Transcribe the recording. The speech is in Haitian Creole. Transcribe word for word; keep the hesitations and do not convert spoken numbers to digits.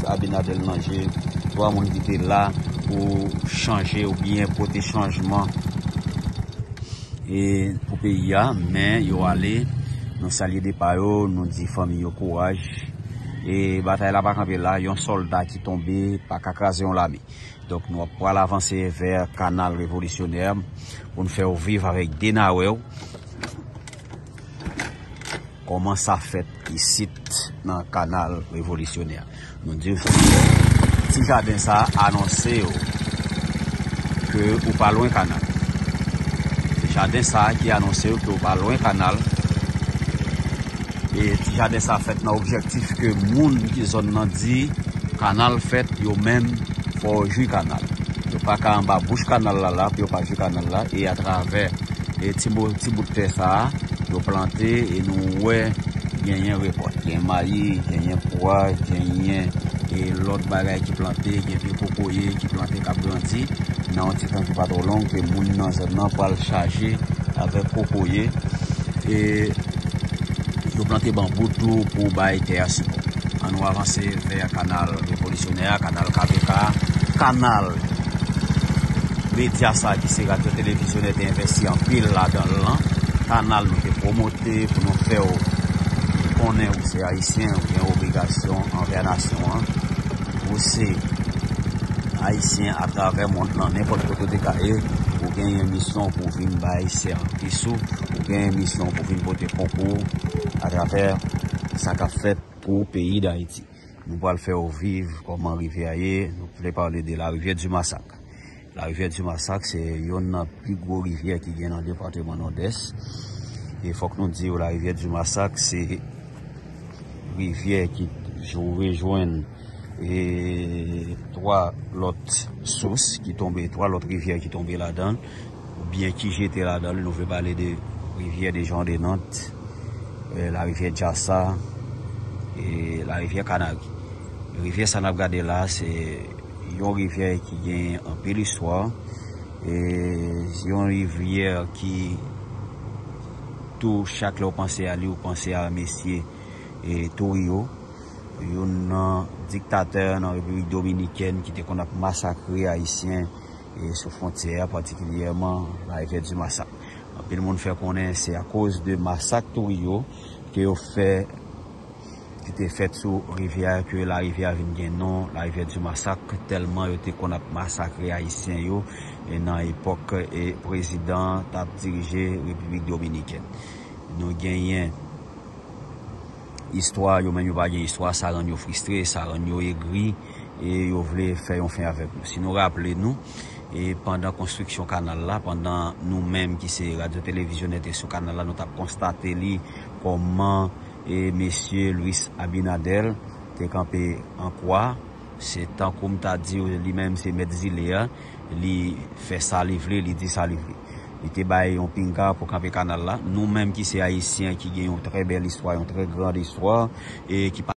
Abinader nan je, twa moun ki te la pou chanje oubyen pote chanjman e pou peyi a, men yo ale. Nou salye depa yo, nou di fanmi yo kouraj. E batay la pa kanpe la, yon sòlda ki tonbe pa ka kraze yon lame. Donk nou ap pral avanse vè Kanal Revolisyonè pou n fè w viv avèk de nawè w kòman sa fèt isit nan Kanal Revolisyonè. Nou di w, ti jaden sa a anonse w ke ou pa lwen kanal. Se jaden sa a ki anonse w ke ou pa lwen kanal. E ti jaden sa a fèt nan objektif ke moun ki zòn nan di kanal fèt, yo menm fò yo jwi kanal. Yo pa ka anba bouch kanal la la pou yo pa jwi kanal la, e atravè e ti bo-, ti bout tè sa a, yo plante, e nou wè genyen rekòt. Genyen mayi, genyen pwa, genyen e lòt bagay ki plante, gen pye kokoye ki plante k ap grandi. Nan yon ti tan ki pa twò long, ke moun nan zòn nan pral chaje avèk kokoye. E yo plante banbou tou pou bay tè a sipò. An nou avanse vè Kanal Revolisyonè a, Kanal K V K, kanal medya sa ki se Radyo Televizyonè te envesti anpil ladan l lan. Kanal nou te pwomote pou nou fè w konnen ou se Ayisyen, ou gen obligasyon anvè nasyon an. Ou se Ayisyen atravè mond lan, nenpòt kote w te ka ye, ou genyen misyon pou vin bay sèvis ou, ou genyen misyon pou vin pote konkou atravè sa k ap fèt pou peyi Dayiti. Nou pral fè w viv kòman rivyè a ye. Nou vle pale de la rivière du Massacre. La rivière du Massacre se youn nan pi gwo rivyè ki gen nan depatman Nòdès. E fòk nou di w, la rivière du Massacre se rivyè ki jou-, rejwenn e twa lòt sous ki tonbe, twa lòt rivyè ki tonbe ladan l, oubyen ki jete ladan l. Nou vle pale de rivyè de Jan de Nant, e la rivyè Djasa, e la rivyè Kanari. Rivyè sa n ap gade la, se yon rivyè ki gen anpil istwa, e yon rivyè ki tou, chak lè w panse a li, w panse a mesye e Tourio, youn nan diktatè nan Repiblik Dominikèn ki te konn ap masakre Ayisyen e sou fwontyè a, patikilyèman la rivière du Massacre. Anpil moun fè konnen se akoz de masak Tourio ke yo fè, ki te fèt sou rivyè a, ke la rivyè a vin gen non la rivière du Massacre, tèlman yo te konn ap masakre Ayisyen yo e nan epòk e prezidan t ap dirije Repiblik Dominikèn. Nou genyen istwa, yo menm yo pa gen istwa, sa rann yo fristre, sa rann yo egri, e yo vle fè yon fen avèk nou. Si nou raple nou, e pandan konstriksyon kanal la, pandan nou menm ki se Radyo Televizyonè te sou kanal la, nou t ap konstate li kòman e mesye Luis Abinader te kanpe an kwa. Se tankou m ta di w, li menm se mèt zile a, li fè sa li vle, li di sa li vle. Li te bay yon pinga pou kanpe kanal la. Nou menm ki se Ayisyen, ki gen yon trè bèl istwa, yon trè grand istwa, e ki pa